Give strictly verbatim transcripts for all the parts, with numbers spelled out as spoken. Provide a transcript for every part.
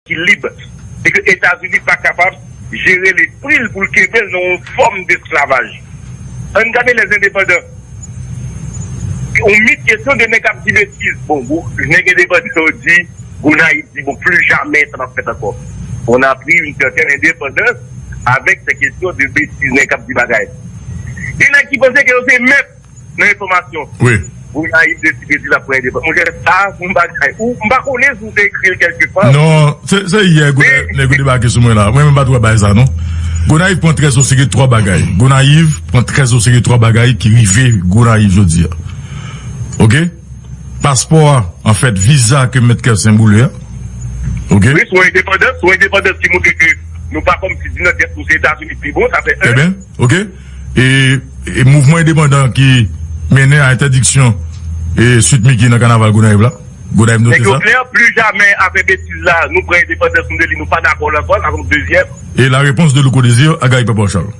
ki lib, e ke Etazini pa kapab jere lespri l pou l kenbe l nan yon fòm desklavaj. Ann gade lèzendepandan. On mit kesyon de nèg k ap di betiz. Bon, bon, nèg endepandan yo di, Gonayiv di, bon, plus jamais ça va se faire encore. On a pris une certaine indépendance avec ces questions de betiz, nèg k ap di bagay. Gen nèg ki panse ke yo se mèt nan enfòmasyon. Wi. Gonayiv deside di l ap pran endepandans. Monchè, sa se yon bagay. Ou, m pa konnen si w te ekri l kèlke pa. Non, se, se yè Gonayiv, nèg yo debake sou mwen la. Mwen menm pa t wè bagay sa non. Gonayiv pran trè oserye twa bagay. Gonayiv pran trè oserye twa bagay ki rive Gonayiv jodi a. Oke? Paspò a, anfèt, viza ke Mèt Kersen boule a. Oke? Wi, sou endepandans, sou endepandans ki montre ke nou pa kòmsi di nan tèt nou se Etazini ki pi bon, sa fè en. Oke? E, e mouvman endepandan ki mennen a entèdiksyon e Sweet Micky nan kanaval Gonayiv la. Gonayiv note sa. Nèg yo klè, pli jamè afè betiz la, nou pran endepandans nou de li, nou pa dakò l ankò, sa se yon dezyèm. Et la réponse de Louko Désir à Gary Papa Charles.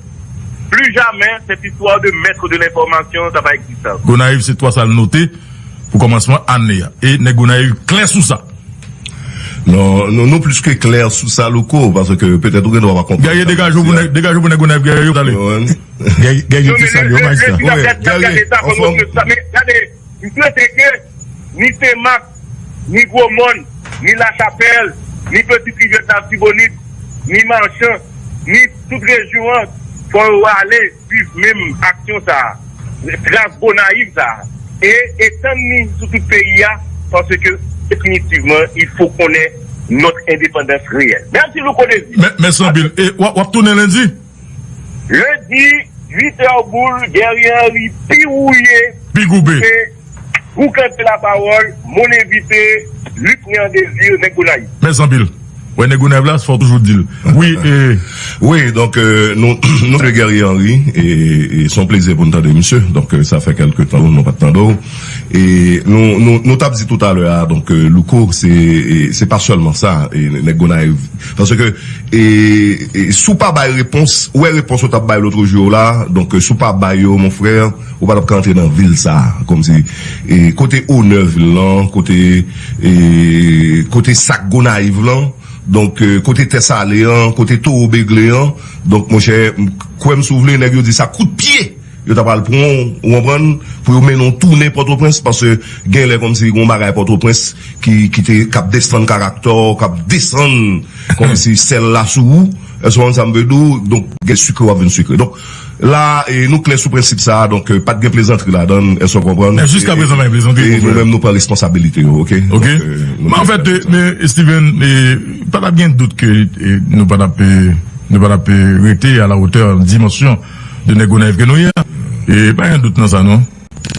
Plus jamais cette histoire de maître de l'information, ça va exister. Gonayiv se twa sa l note pou kòmansman ane a. E nèg Gonayiv klè sou sa. Non, nou, nou plis ke klè sou sa, Louko, paske petèt ou gen dwa pa konprann. Guerrier, degaje w pou nèg, degaje w pou nèg Gonayiv, Guerrier, yo, talè. Guerrier, Guerrier, ki salye w, majistra. Wi, Guerrier, anfòm. Men gade, m swete ke ni Senmak, ni Gwomòn, ni Lachapèl, ni Petite Rivière de l'Artibonite, ni Machan, ni tout rejyon an, fò yo ale swiv menm aksyon sa a, tras Gonayiv sa a, e etann li sou tout peyi a, paske definitivman, il faut qu'on ait notre indépendance réelle. Mèsi Louko Désir. Mè-, mèsi anpil. E w ap, w ap tounen lendi? Lendi, uit è boul, Guerrier Henry pi wouye, pi goupe, ke Boukan de la Parole, mon invité, Luc Néant Désir, nèg Gonayiv. Mèsi anpil. Wè, nèg Gonayiv la, fò w toujou di l. Wi, e. Wi, donk, euh, nou, nou salye Guerrier Henry, e, e se yon plezi pou n tande misye. Donk, euh, sa fè kèlke tan nou pa t tande w. E nou, nou, nou t ap di toutalè a, donk, euh, Louko, se, e, se pa sèlman sa, e, nèg Gonayiv. Paske, e, e, si w pa bay repons, ou wè repons ou t ap bay lòt jou yo la, donk, euh, si w pa bay yo, mon frè, ou pa t ap ka antre nan vil sa a, kòmsi, e, kote onè vil lan, kote, e, kote sak Gonayiv lan, donk, e, kote tè sale an, kote towo begle an, donk, monchè, m-, kwè m si w vle, nèg yo di sa kout pye, yo ta pral pran w, ou konprann, pou yo mennen w tounen Pòtoprens, paske gen lè kòmsi gen yon bagay Pòtoprens ki, ki te, k ap desann karaktè w, k ap desann kòmsi sèl la sou ou, èske w konprann sa m vle di w? Donk, gen sikre w ap vin sikre. Donk, la, e, nou klè sou prensip sa a, donk, e, pa t gen plezantri ladan l, èske w konprann? Men jiskaprezan, pa gen plezantri, e, nou menm, nou pran responsabilite yo, oke? Oke. Donk, e, nou men anfèt, men, Steven, e, pa t ap gen dout ke, e, nou pa t ap, e, nou pa t ap, e, rete à la hauteur, dimansyon de nèg Gonayiv ke nou ye a. E pa gen dout nan sa, non.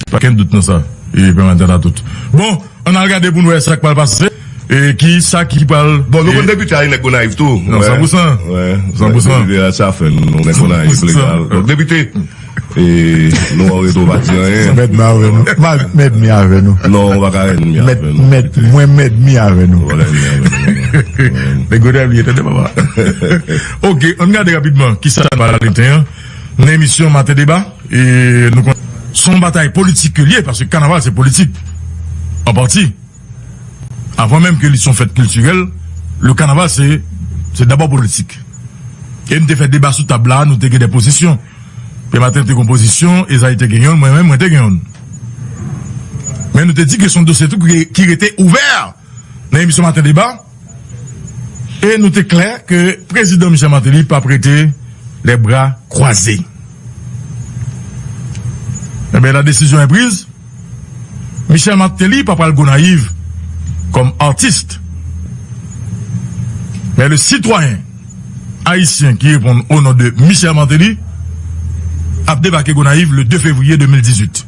Pa gen dout nan sa. E pèmèt a tout. Bon, ann al gade pou n wè sa k pral pase. E ki sa ki pral. Bon, nou konn depite a, nèg Gonayiv tou. Non, san pou san. Wè. San pou san. Depite a, sa fè nou, nèg Gonayiv legal. Donk, depite, e, nou an reto pa di anyen. Mèt mi avè nou. Mèt mi avè nou. Non, ou pa ka mèt mi avè nou. Mèt, mwen mèt mi avè nou. Ou pa ka mèt mi avè nou. Nèg Gonayiv li ye, tande papa. Oke, ann gade rapidman ki sa n pral ale maten an. Nan emisyon Maten Deba. E nou konn se yon batay politik ke l ye, paske kanaval se politik, an pati. Avan menm ke li se yon fèt kiltirèl, le kanaval se, se dabò politik. E nou te fè deba sou tab la, nou te gen de pozisyon. Pè Maten te gen yon pozisyon, Ezayi te gen yonn, mwen menm, mwen te gen yonn. Men nou te di ke se yon dosye tou ki, ki rete ouvè nan emisyon Maten Deba. E nou te klè ke prezidan Michel Martelly p ap rete les bras croisés. Enben, la décision est prise. Michel Martelly pa pral Gonayiv kòm atis. Men le sitwayen ayisyen ki reponn o non de Michel Martelly ap debake Gonayiv le de fevriye de mil dizuit.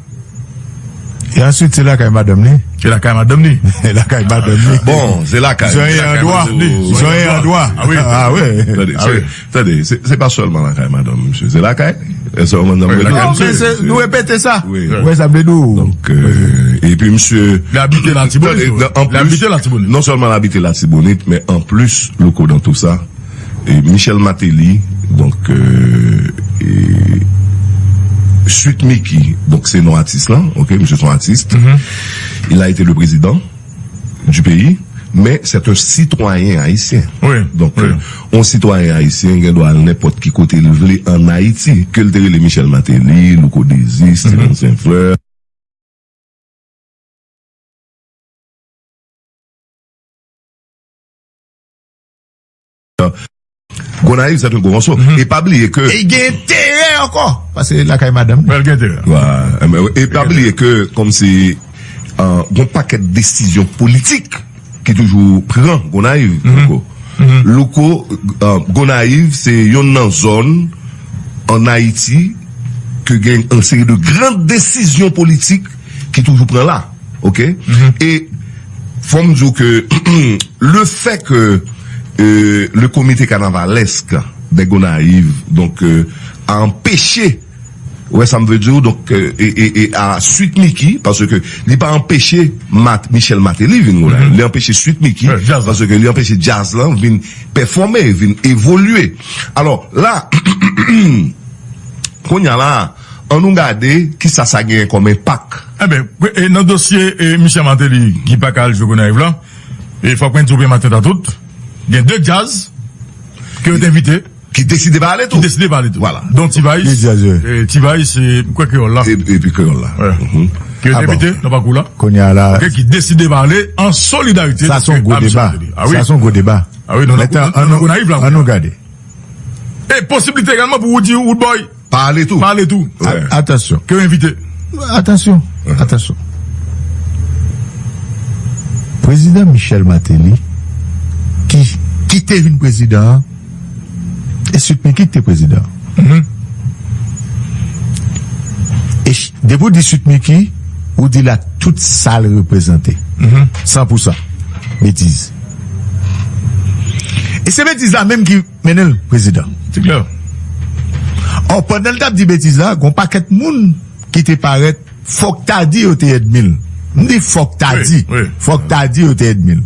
E answit, se lakay madanm li. Se lakay madanm li. Se lakay madanm li. Bon, se lakay. Ils ont eu un droit. Ils ont eu un droit. Ah wi. Ah wi. Tande, se, tande, se, se pa sèlman lakay madanm misye, se lakay. E se yon madanm. Wi, lakay misye. Non, men se, nou repete sa. Wi. Ou wè sa m vle di w. Donk, euh, epi misye. Li abite Latibonit. Tande, wi. Li abite Latibonit. Non sèlman li abite Latibonit, men anplis, Louko, dans tout ça, e Michel Martelly, donk, euh, e Sweet Micky, donk se non atis lan, oke, misye se yon atis. Il a été le président du pays, Men, c'est un citoyen haïtien. Wi, Donk, wi. euh, yon sitwayen ayisyen gen dwa al nenpòt ki kote l vle ann Ayiti, ke l te rele Michel Martelly, Louko Désir, Steven Saint-Fleur. Gonayiv, c'est un gros morceau. E pa bliye ke E gen enterè ankò. Paske lakay madanm li. Bèl gen enterè. Wa, e pa bliye ke kòmsi euh, gon pakèt desizyon politik ki toujou pran Gonayiv. Louko, Louko, euh, Gonayiv se yonn nan zòn ann Ayiti ke gen yon seri de gran desizyon politik ki toujou pran la. Oke? E fò m di w ke le fait que euh, le comité carnavalesque de Gonayiv donc euh, a empêché, wè sa m vle di w, donk euh, e, e, e a Sweet Micky, paske li pa anpeche Mat, Michel Martelly vin Gonayiv, li anpeche Sweet Micky, Wè, djaz la. Paske li anpeche djaz lan vin pèfòme, vin evolye. Alò la, kounye a la, an nou gade kisa sa genyen kòm enpak. Enben, e nan dosye e Michel Martelly ki pa ka al jwe Gonayiv la, e fòk mwen di w maten ta tout, gen de djaz ke yo te envite, Ki deside pa ale ki tou. Deside pa ale tou. Vwala. Donk T-Vice, Ki djaz yo? e, T-Vice, se kwè kreyòl la. E- Epi kreyòl la. Wè. Ke yo te envite nan pakou la. Kounye a la, Oke, ki deside pa ale an solidarite. Sa se yon gwo deba. Ah wi. Sa se yon gwo deba. Ah wi, non, Metan, non, an nou- Gonayiv la. An nou gade. E posibilite egalman pou Woody Woodboy Pa ale tou. Pa ale tou. Wè. Atansyon. Ke yo envite. Atansyon. Atansyon. Prezidan Michel Martelly, ki, ki te vin prezidan an, e Sweet Micky ki te prezidan an. E ch- depi w di Sweet Micky, ou di la tout sa l reprezante. San pou san. Betiz. E se betiz la menm ki mennen l prezidan. Se klè. Ò, pandan l t ap di betiz la, gon pakèt moun ki te parèt, fòk ta di yo te ènmi l. M di fòk ta di. Fòk ta di yo te ènmi l.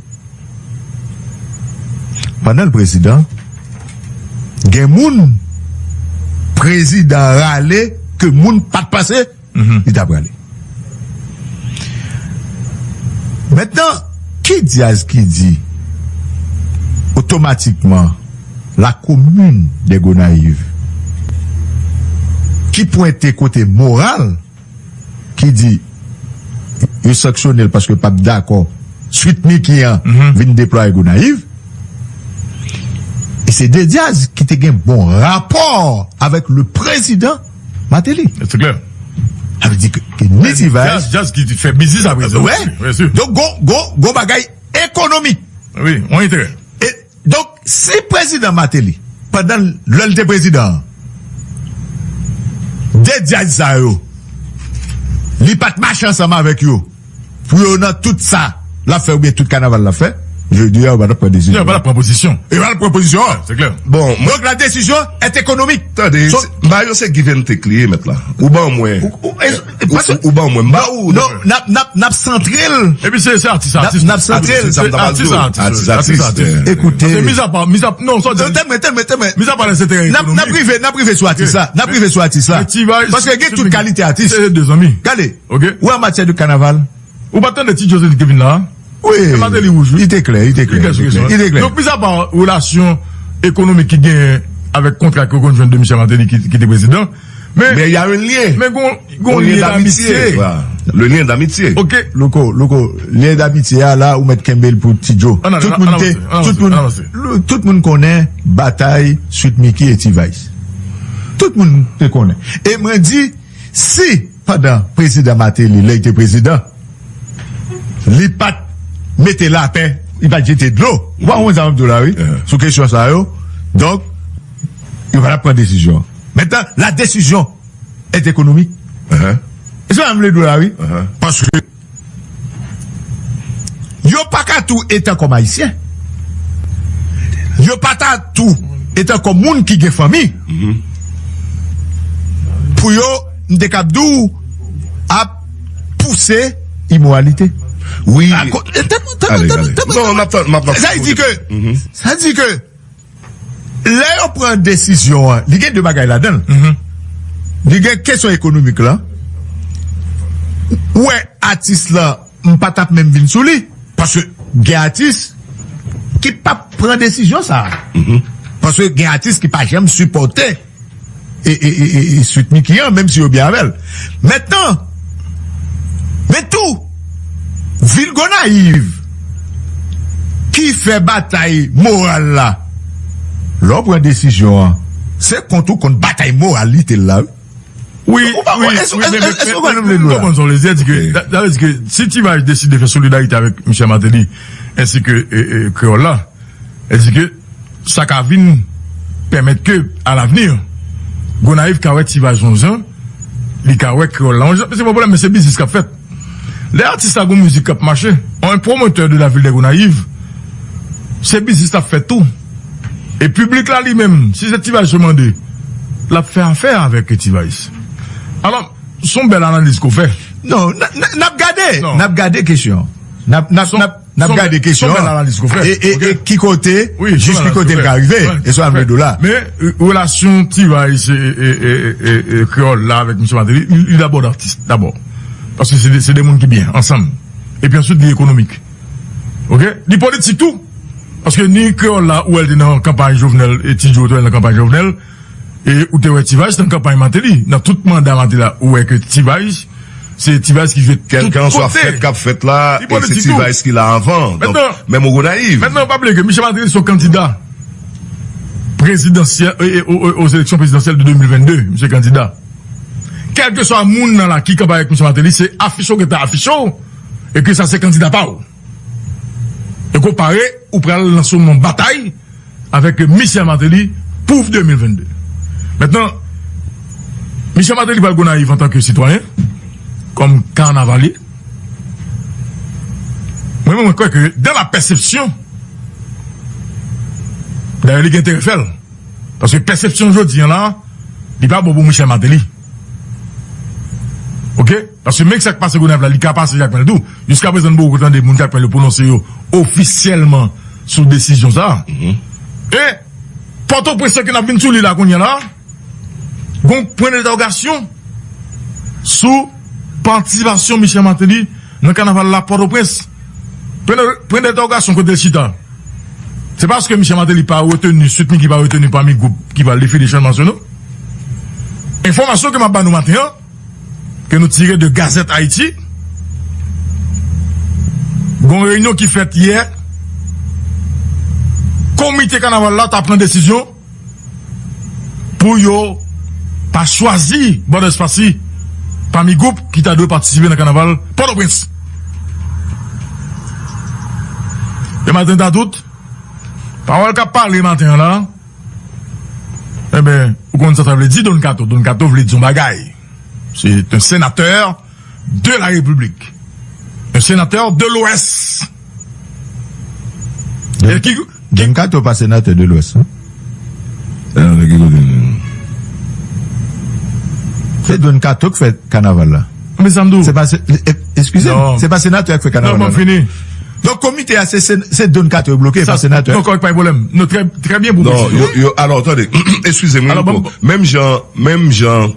Pandan l prezidan, gen moun prezidan rale ke moun pa t panse li t ap rale. Mentnan, ki dyaz ki di otomatikman la commune de Gonayiv ki pwente kote moral ki di yo sanksyone l paske l p ap dakò Sweet Micky an vin deplwaye Gonayiv. E se de dyaz ki te gen bon rapò avèk le prezidan Martelly. Se klè. Sa vle di ke, ke ni T-Vice. Jazz ki fè biznis apre sa. Wè. Donk, gon, gon, gon bagay ekonomik. Wi, yon enterè. E, donk, si prezidan Martelly, pandan lè l te prezidan an, de dyaz sa yo, li pa t mache ansanm avèk yo, pou yo nan tout sa l ap fè oubyen tout kanaval l ap fè, jodi a, yo pa t ap pran desizyon. Yo pa t ap pran pozisyon. Yo pa t ap pran pozisyon an. Se klè. Bon, mwen, Donk, la décision est économique. Tande, So- se- ba yo se give and take li ye, mèt la. Ou ban mwen. Ou- ou- e- e- Ou- paske- ou- ou ban mwen. M ba ou. Non, n ap, n ap, n ap santre l. Epi se, se atis, N ap, atis. n ap santre l. Se sa m ta pral di w. Atis, Atis, atis, atis. atis. Eh. Ekoute. Paske mis apa, mis apa, non, sa, Non, tèlman, tèlman, tèlman. Mis apa lè se teren N ap, n ap ekonomik. Rive, n ap rive sou atis la. N ap rive sou atis la. Ti Vice, Paske gen tout kalite atis. Se de zanmi. Gade, Ok. ou an matyè de kanaval. Ou pa tande Ti José ki vin la? Wi. E Martelly Wouj, wi. Li te klè, li te klè. Li te klè sou kesyon. Li te klè. Donk, mis apa relasyon ekonomik ki genyen avèk kontra ke yo konn jwenn de Michel Martelly ki, ki te prezidan, men, Men y a un lien. Men gon, Un gon lien lyen d'amitié. d'amitié. Voilà. Le lien d'amitié. Ok. Louko, Louko, lyen d'amitié a la, ou mèt kenbe l pou Ti Djo. Ann ale, Tout moun ann te, avanse, ann tout avanse, moun, ann avanse. lou- tout moun konnen batay Sweet Micky e T-Vice. Tout moun te konnen. E mwen di, si pandan prezidan Martelly, lè l te prezidan, li pa t mete lapè, li pa t jete dlo. Ou pa konprann sa m ap di w la, wi, sou kesyon sa yo. Donk, yo pa t ap pran desizyon. Mentnan, la décision est économique. E se sa m vle di w la, wi. Paske yo pa ka tou etan kòm Ayisyen. Yo pa ta tou etan kòm moun ki gen fanmi. Pou yo, m te kab di w, ap pouse imoralite. Wi. A ko- e, tande, tande, Ale, tande, ale. tande, Non, tande. m ap tann, m ap tann. Sa di ke, sa di ke, lè yo pran desizyon an, li gen de bagay ladan l. Li gen kesyon ekonomik la. Ou wè, atis la, m pa t ap menm vin sou li. Paske gen atis, ki p ap pran desizyon sa a. Paske gen atis ki pa janm sipòte e, e, e, e, e Sweet Micky an, menm si yo byen avè l. Mentnan, men tou, vil Gonayiv ki fè batay moral la, lè w pran desizyon an, se kont ou kont batay moralite l la, wi. Wi, wi, wi, men, men, men, men, m konprann sa w vle di a, di ke, sa vle di ke si Ti Varèj deside fè solidarite avèk Michel Martelly ensi ke, e, e, Kreyòl la, sa vle di ke sa ka vin pèmèt ke, alavni, Gonayiv ka wè Ti Varèj yon jan, li ka wè Kreyòl la yon jan, se pa pwoblèm, men se biznis k ap fèt. Lè atis la gon mizik k ap mache, un promoteur de la ville de Gonayiv, se biznis l ap fè tou. E piblik la li menm, si se Ti Varèj yo mande, l ap fè afè avèk Ti Varèj. Alò, se yon bèl analiz ke w fè. Non, n, n, n ap gade, n ap gade kesyon. N ap, n ap, n ap, n ap gade kesyon. Se yon bèl analiz ke w fè. E, e, e ki kote, jis ki kote l ka rive, e sa m vle di w la. Men, e, relasyon Ti Varèj e, e, e, e, e, Kreyòl la avèk Michel Martelly, li, li dabò atis, dabò. Paske se de, se de moun ki byen, ansanm. Epi answit, li ekonomik. Oke? Li politik tou. Paske ni Kreyòl la, ou wè l te nan kanpay Jovenel, e Ti Djo te wè l nan kanpay Jovenel, e ou te wè Ti Varèj nan kanpay Martelly. Nan tout manda Martelly la, ou wè ke Ti Varèj, se Ti Varèj ki jwe tout kote. Kèlkanswa fèt k ap fèt la, e se Ti Varèj ki la avan. Donk, menm o Gonayiv. Mentnan, pa bliye ke Michel Martelly se yon kandida prezidansyèl, e, e, o, o, o eleksyon prezidansyèl de de mil vennde, misye kandida. Kèlkeswa moun nan la ki kanpay avèk Michel Martelly, se afich yo ke ta afich yo, e ke sa se kandida pa w. E ke w pare, ou pral lanse yon batay avèk Michel Martelly pou de mil vennde. Mentnan, Michel Martelly pral Gonayiv antanke sitwayen, kòm kanavalye. Mwen, mwen kwè ke, dans la perception, dayè, li gen enterè fè l. Paske pèsepsyon jodi an la, li pa bon pou Michel Martelly. Oke? Paske menm sa k pase Gonayiv la, li ka pase Jakmèl tou. Jiskaprezan, nou poko tande moun Jakmèl yo pwononse yo ofisyèlman sou desizyon sa a. E Pòtoprens ke n ap vin sou li la kounye a la, gon pwen dentèwogasyon sou patisipasyon Michel Martelly nan kanaval la Pòtoprens. Pwen, pwen dentèwogasyon kote l chita. Se paske Michel Martelly pa reteni, Sweet Micky pa reteni pami gwoup ki pral defile chanjman sou nou. Enfòmasyon ke m ap ba nou maten an, ke nou tire de Gazette Haïti, gon reyinyon ki fèt yè, komite kanaval la ta pran desizyon pou yo pa chwazi Brothers Passy pami gwoup ki ta dwe patisipe nan kanaval Pòtoprens. E maten ta tout, pawòl k ap pale maten an la, enben, ou konn sa sa vle di, Don Kato. Don Kato vle di yon bagay. C'est un sénateur de la République. Un sénateur de l'Ouest. Don, e ki, Don Kato pa senatè de Lwès, non? Se Don Kato k fè kanaval la. Men sa m di w. Se pa, se, e, eskize m, se pa senatè k fè kanaval la, non? Non, ban m fini. Donk, komite a, se, se, se Don Kato yo bloke, pa senatè. Non, kòrèk, pa gen pwoblèm. Non, trè, trè byen pou presize. Non, yo, yo, alò, tande, eskize m, wi, menm jan, menm jan,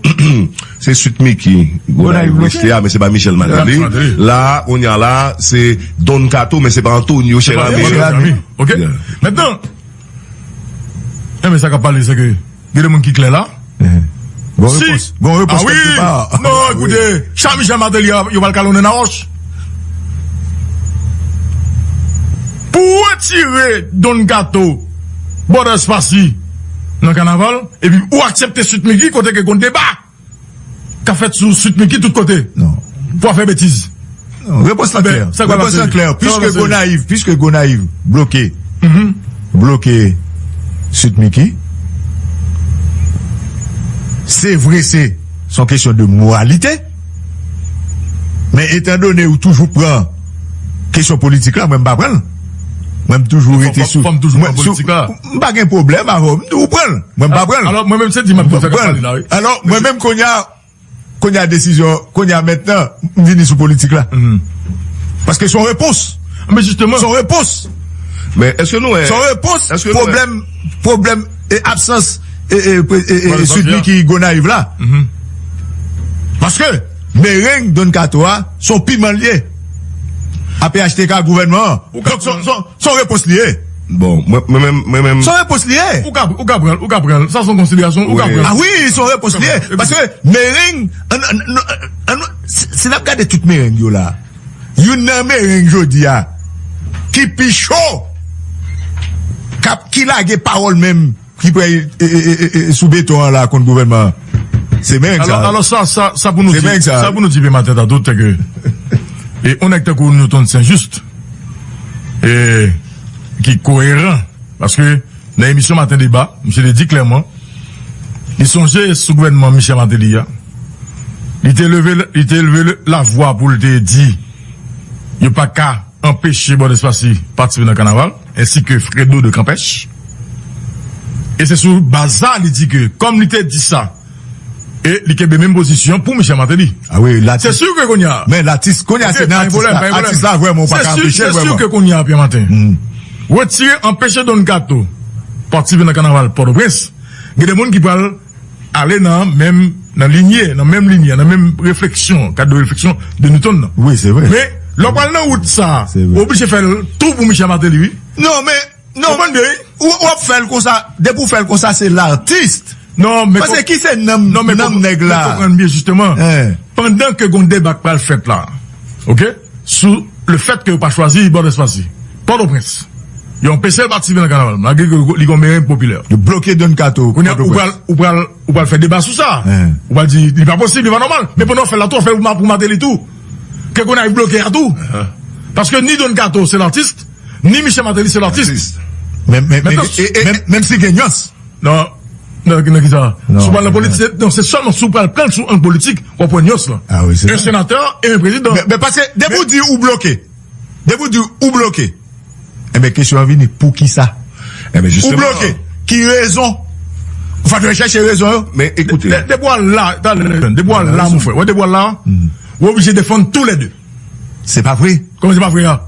se Sweet Micky Gonayiv reste a, men se pa Michel Martelly. La, kounye a la, se Don Kato, men se pa Antonio Cheramy. Oke? Mentnan, enben, sa k ap pale, se ke gen de moun ki klè la. Gon repons, gon repons kèlke pa. Non, ekoute, Michel Martelly, yo pral kalonnen nan wòch. Pou retire Don Kato, Brothers Passy nan kanaval, epi ou aksepte Sweet Micky kote ke gon deba k ap fèt sou Sweet Micky tout kote. Non. Pou w fè betiz. Non, repons lan klè. Repons lan klè. Piske Gonayiv, piske Gonayiv bloke, bloke Sweet Micky, se vre, se, se yon kesyon de moralite. Men etandone ou toujou pran kesyon politik la, mwen m pa pran l. Mwen m toujou rete sou, m pa gen pwoblèm avè w, m di w pran l. Mwen m pa pran l. Alò, mwen menm se di m ap pran l. Alò, mwen menm kounye a, kounye a desizyon, kounye a mentnan, m vini sou politik la. Paske se yon repons. Men jisteman. Se yon repons. Men èske nou wè, se yon repons, èske nou wè pwoblèm, pwoblèm e absans e, e, e, e, e Sweet Micky Gonayiv la. Paske mereng Don Kato a, se yon piman l ye. A P H T K, gouvènman an. Donk, se, se, se yon repons li ye. Bon, mwen mwen menm, mwen menm. Se yon repons li ye. Ou ka, ou ka pran, ou ka pran. Sa se yon konsiderasyon, ou ka pran. Ah wi, se yon repons li ye. Paske mereng, an, an, an, an, si, si n ap gade tout mereng yo la, youn nan mereng jodi a, ki pi cho, k ap, ki lage pawòl menm, ki prè e, e, e, e, e, sou beton an la kont gouvènman an. Se mereng sa. Alò, alò sa, sa, sa pou nou di, sa pou nou di Pè Maten Tato, se ke, e, yon nèg tankou Newton Saint Juste, e, ki koeran, paske nan emisyon Maten Deba, misye te di klèman, li sonje sou gouvènman Michel Martelly a, li te leve, li te leve lavwa pou l te di, yo pa ka anpeche Bòdespasi patisipe nan kanaval, ensi ke Fredo de Kanpèch. E se sou baz sa li di ke, kòm li te di sa, e li kenbe menm pozisyon pou Michel Martelly. Ah wi, latis. Se si ke kounye a. Men latis, kounye a se nan atis la. Atis la vrèman ou pa ka anpeche l vrèman. Se si ke kounye a, Pè Maten. Retire, anpeche Don Kato patisipe nan kanaval Pòtoprens. Gen de moun ki pral ale nan menm, nan linye, nan menm linye, nan menm refleksyon, kad de refleksyon de Newton nan. Wi, se vre. Men, lè w pral nan wout sa, ou oblije fè l tou pou Michel Martelly, wi. Non, men, non, ou, ou ap fè l konsa, depi w fè l konsa, se latis. Non, men paske ki se nanm, non, men nanm nèg la? Men konprann byen, jisteman. Pandan ke gon deba k pral fèt la, oke? Sou le fèt ke yo pa chwazi Bòdespasi, Pòtoprens, yo anpeche l patisipe nan kanaval, malgre ke li gon mereng popilè. Yo bloke Don Kato. Kounye a, ou pral, ou pral, ou pral fè deba sou sa. Ou pral di, li pa posib, li pa nòmal. Men pandan w fè l la tou, w fè l pou Martelly tou. Ke Gonayiv bloke a tou. Paske ni Don Kato se latis, ni Michel Martelly se latis. Menm, menm, menm si gen nyans. Non, nan, nan ki sa? Si w pral nan politik, se, non, se sèlman si w pral pran l sou ang politik, w ap wè nyans lan. Ah wi, se sa. Un sénateur et un président. Men, men paske depi w di ou bloke, depi w di ou bloke, enben kesyon an vini, poukisa? Enben jisteman. Ou bloke, ki rezon? Ou fèk chèche rezon yo. Men ekoute. Depi w al la, talè, depi w al la, mon frè, wè, depi w al la, ou oblije defann tou lè de. Se pa vre. Kòman se pa vre a?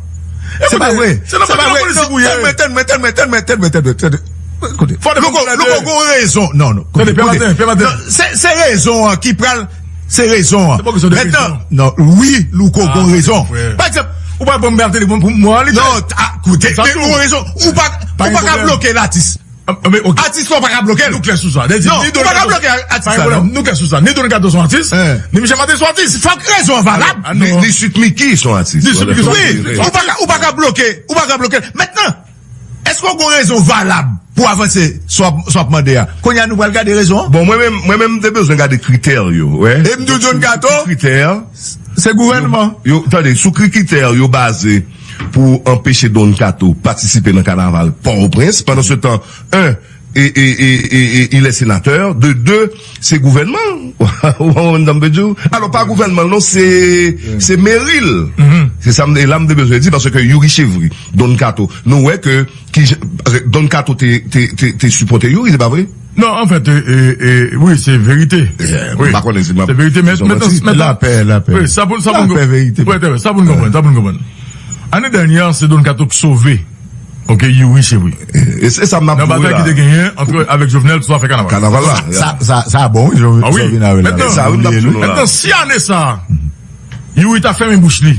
Se pa vre. Se nan politik ou ye. Tann mwen, tann mwen, tann mwen, tann mwen, tann mwen, tann mwen, tann mwen. Koute. Louko, Louko gon rezon. Non, non. Tande, Pè Maten, Pè Maten. Se, se rezon an ki pral, se rezon an. Mentnan, non, wi, Louko gon rezon. Pa egzanp, ou pa pran Martelly pou mwen, li. Non, koute, men gon rezon. Ou pa, ou pa ka bloke latis. Atis la ou pa ka bloke l. Nou klè sou sa. Non, ou pa ka bloke atis la, non. Nou klè sou sa. Ni Don Kato se yon atis, ni Michel Martelly se yon atis. Fòk rezon an valab. Ni, ni Sweet Micky se yon atis. Ni Sweet Micky se yon atis. Wi, ou pa ka, ou pa ka bloke, ou pa ka bloke l. Mentnan, èske w gon rezon valab pou w avanse sa w ap, sa w ap mande a? Kounye a nou pral gade rezon an. Bon, mwen menm, mwen menm m te bezwen gade kritè yo, wè. E m di w Don Kato, kritè. Se gouvènman. Yo, yo, tande, sou ki kritè yo baze pou anpeche Don Kato patisipe nan kanaval Pòtoprens. Pandan se tan, un, e, e, e, e, e, il est sénateur. De deux, se gouvènman. Ou konprann sa m vle di w? Alò, pa gouvènman l non, se, se meri l. Se sa m, e la m te bezwen di, paske Youri Chevry, Don Kato, nou wè ke ki, Don Kato te, te, te, te sipòte Youri, se pa vre? Non, anfèt, e, e, e, wi, se verite. Wi. M pa konnen si m ap, se verite, men, men, men, lapè, lapè. Wi, sa pou, sa pou nou, lapè, verite. Wi, sa pou nou konprann, sa pou nou konprann. Ane dènyè, se Don Kato k sove, oke, Youri Chevry. E se sa m ap di w la. Nan batay ki te genyen ant, avèk Jovenel sou afè kanaval. Kanaval la. Sa, sa, sa bon, wi, Jovenel, ah wi. Jovenel avè la. Mentnan, mentnan, si ane sa, Youri ta fèmen bouch li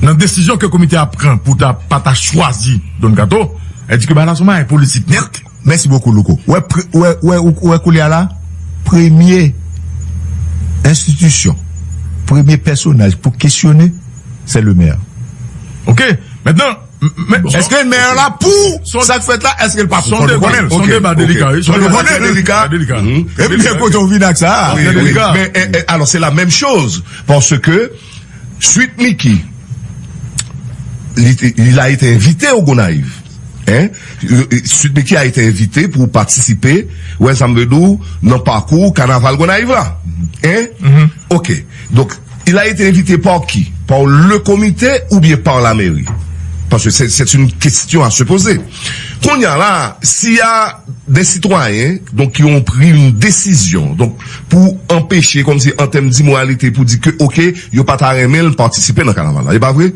nan desizyon ke komite a pran pou ta pa ta chwazi Don Kato, e di ke bagay la se yon bagay politik nèt. Mèsi bokou, Louko. Ou wè, ou wè, ou wè, ou wè koulye a la, premye enstitisyon, premye pèsonaj pou kesyone, se le mè. Oke, mentnan, èske mè la pou sa k fèt la, èske l pa pou? Fò nou konnen l. Se yon deba delika, wi. Se yon deba delika. Epi gen kote w vin ak sa. Wi, wi. Men, e, e, alò, se la menm choz, paske Sweet Micky, li, il a été invité au Gonayiv. Hein? Sweet Micky a été invité pour participer, wè sa m vle di w, nan pakou kanaval Gonayiv la. Hein? Ok. Donc, il a été invité par qui? Par le comité ou bien par la mairie? Parce que c'est, c'est une question à se poser. Kounye a la, si y a des citoyens, donc, qui ont pris une décision, donc, pou anpeche, kòmsi, an tèm d'imoralité, pou di ke, oke, yo pa ta renmen l patisipe nan kanaval la. E pa vre?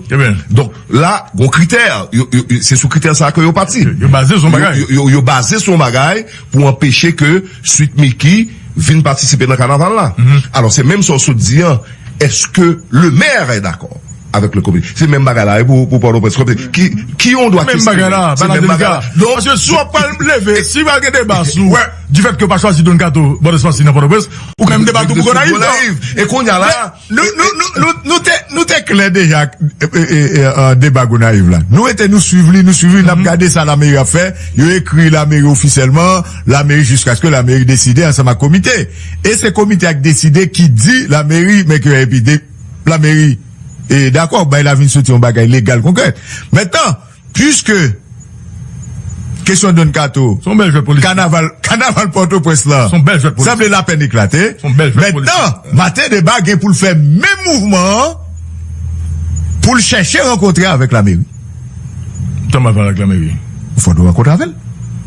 Donk, la, gon kritè, yo, yo, yo, se sou kritè sa ke yo pati. Yo, yo baze sou yon bagay. Yo, yo, yo, yo baze sou yon bagay pou anpeche ke Sweet Micky vin patisipe nan kanaval la. Alò, se menm sa w sot di an, èske le mè est dakò? Avec le comité. C'est même bagay la, pou, pou Port-au-Prince. Ki, ki on dwa ki menm bagay la, se menm bagay la. Donk, paske si w ap pral leve, si pral gen deba sou, du fait que w pa chwazi Don Kato, Bòdès Pasi nan Pòtoprens, ou menm deba tou pou Gonayiv. E kounye a la, nou, nou, nou, nou, nou te, nou te klè deja, e, e, e, e, deba Gonayiv la. Nou rete, nou swiv li, nou swiv li, n ap gade sa lameri ap fè. Yo ekri lameri ofisyèlman, lameri jiskaske lameri deside ansanm ak komite. E se komite a k deside ki di lameri, men ke epi de, lameri e dakò, bay la vin soti yon bagay legal konkrè. Mentnan, piske kesyon Don Kato, kanaval, kanaval Pòtoprens la, sanble lapèn eklate. Mentnan, Maten Deba gen pou l fè menm mouvman an pou l chèche rankontre avèk lameri. Kòman fè avèk lameri? Fòk nou rankontre avè l.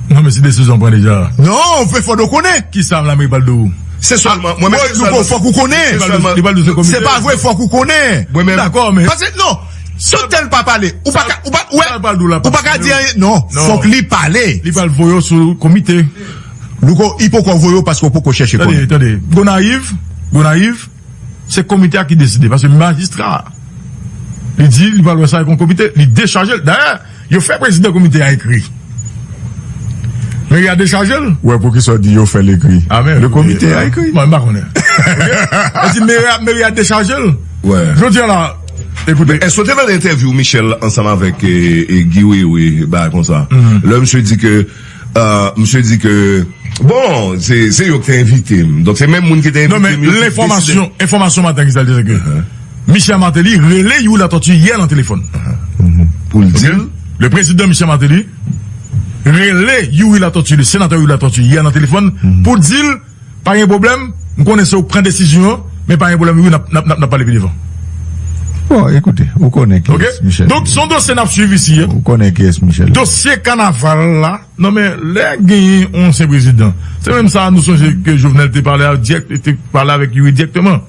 Non, men si desizyon pran deja. Non, fòk nou konnen. Kisa lameri pral di w? Se sèlman, mwen menm, se sèlman, fòk ou konnen. Se pa vre, fòk ou konnen. Mwen menm. Dakò, men. Paske, non, si yon tèl pa pale, ou pa ka, ou pa, ou pa ka di anyen. Non, fòk li pale. Li pral voye w sou komite. Louko, li poko voye w paske w poko chèche konnen. Tande, tande. Gonayiv, Gonayiv, se komite a ki deside. Paske majistra a, li di, li pral wè sa avèk yon komite, li dechaje l. Dayè, yo fè prezidan komite a ekri. Meri a dechaje l. Wè, poukisa w di yo fè l ekri? Le komite a ekri. Mwen, m pa konnen. Oke? Yo di meri a, meri a dechaje l. Jodi a la, ekoute. Èske w te nan entèvyou Michel ansanm avèk, e, e, Guy Wewe, bagay konsa? Lè misye di ke, e, misye di ke, bon, se, se yo ki te envite m. Donk, se menm moun ki te envite m yo ki deside. Non, men lenfòmasyon, enfòmasyon maten ki sa l di, se ke Michel Martelly rele Youri Latortue yè nan telefòn. Pou l di l. Le président Michel Martelly rele Youri Latortue, le sénateur Youri Latortue, yè nan telefòn, pou di l, pa gen pwoblèm, m konnen se ou k pran desizyon an, men pa gen pwoblèm, Youri, n ap, n ap, n ap, n ap pale pi devan. Bon, ekoute, ou konnen kiyès Michel. Donk, se yon dosye n ap swiv isi a. Ou konnen kiyès Michel. Dosye kanaval la, non, men lè genyen yon ansyen prezidan, se menm sa nou sonje ke Jovenel te pale a, dirèk, te pale avèk Youri dirèkteman.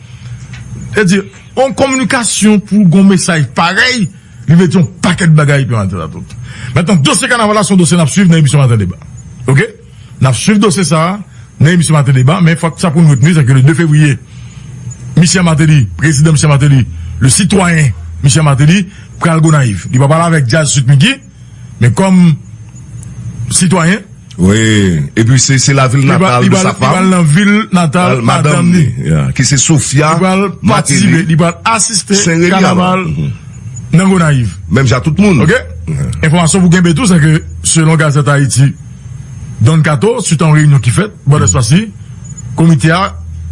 Sètadi, yon kominikasyon pou gon mesaj parèy, li vle di yon pakèt bagay epi maten sa tout. Mentnan, dosye kanaval la se yon dosye n ap swiv nan emisyon Maten Deba. Oke? N ap swiv dosye sa a nan emisyon Maten Deba, men fòk sa pou nou retni, se ke le de février, Michel Martelly, prezidan Michel Martelly, le sitwayen Michel Martelly, pral Gonayiv. Li pa pale avèk Jazz Sweet Micky, men kòm sitwayen, wi, epi se, se lavil natal de sa femme. Li pral nan vil natal madanm li, ki se Sophia Martelly. Li pral patisipe, li pral asiste kanaval nan Gonayiv. Menm jan tout moun. Oke? Enfòmasyon pou kenbe tou, se ke selon Gazette Haïti, Don Kato, suit a yon reyinyon ki fèt, Bòdès Pasi, komite a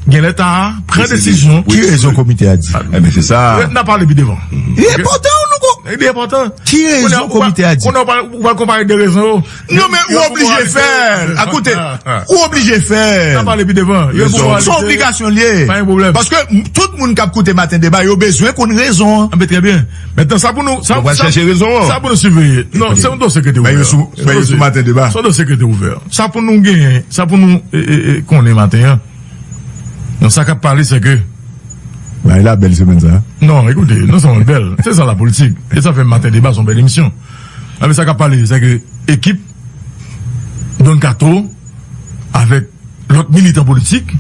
genlè ta pran desizyon. Ki rezon komite a di? Ebyen, se sa. N a pale pi devan. Li enpòtan, nou ko. Li enpòtan. Ki rezon komite a di? Kounye a, ou pral konpare de rezon yo. Non, men ou oblije fè l. Akoute, ou oblije fè l. N a pale pi devan. Se yon obligasyon l ye. Pa gen pwoblèm. Paske tout moun k ap koute Maten Deba, yo bezwen konn rezon an. Anben, trè byen. Mentnan, sa pou nou, sa, sa pou nou siveye. Non, se yon dosye ki te ouvè. Se yon dosye ki te ouvè. Sa pou nou genyen, sa pou nou, e, e, e, konnen maten an. Non, sa k ap pale, se ke bagay la bèl semèn sa a. Non, ekoute, non sèlman l bèl, se sa lapolitik. E sa fè Maten Deba se yon bèl emisyon. Anben, sa k ap pale, se ke ekip Don Kato avèk lòt militan politik,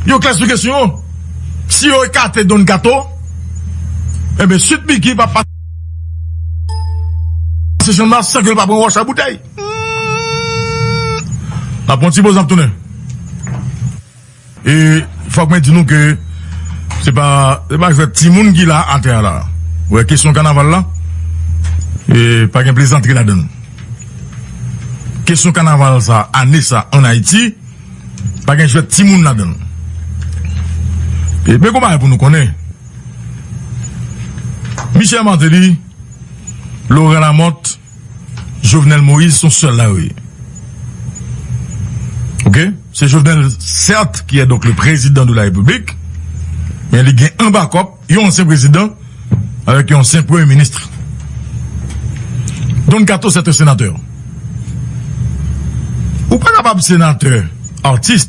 yo klè sou kesyon an. Si yo ekate Don Kato, enben, Sweet Micky p ap pase Channmas san ke l pa pran wòch a boutèy. Hmm. N ap pran yon ti poz, n ap tounen. E fòk mwen di nou ke se pa, se pa jwèt timoun ki la atè a la. Ou wè kesyon kanaval la, e pa gen plezantri ladan l. Kesyon kanaval sa, ane sa, ann Ayiti, pa gen jwèt timoun ladan l. E men gon bagay pou nou konnen. Michel Martelly, Laurent Lamothe, Jovenel Moïse se yon sèl la yo ye. Oke? Se Jovenel, certes, qui est donc le président de la République, men li gen an bakòp yon ansyen prezidan avèk yon ansyen premye minis. Don Kato, c'est un sénateur. Ou pa kapab senatè, atis,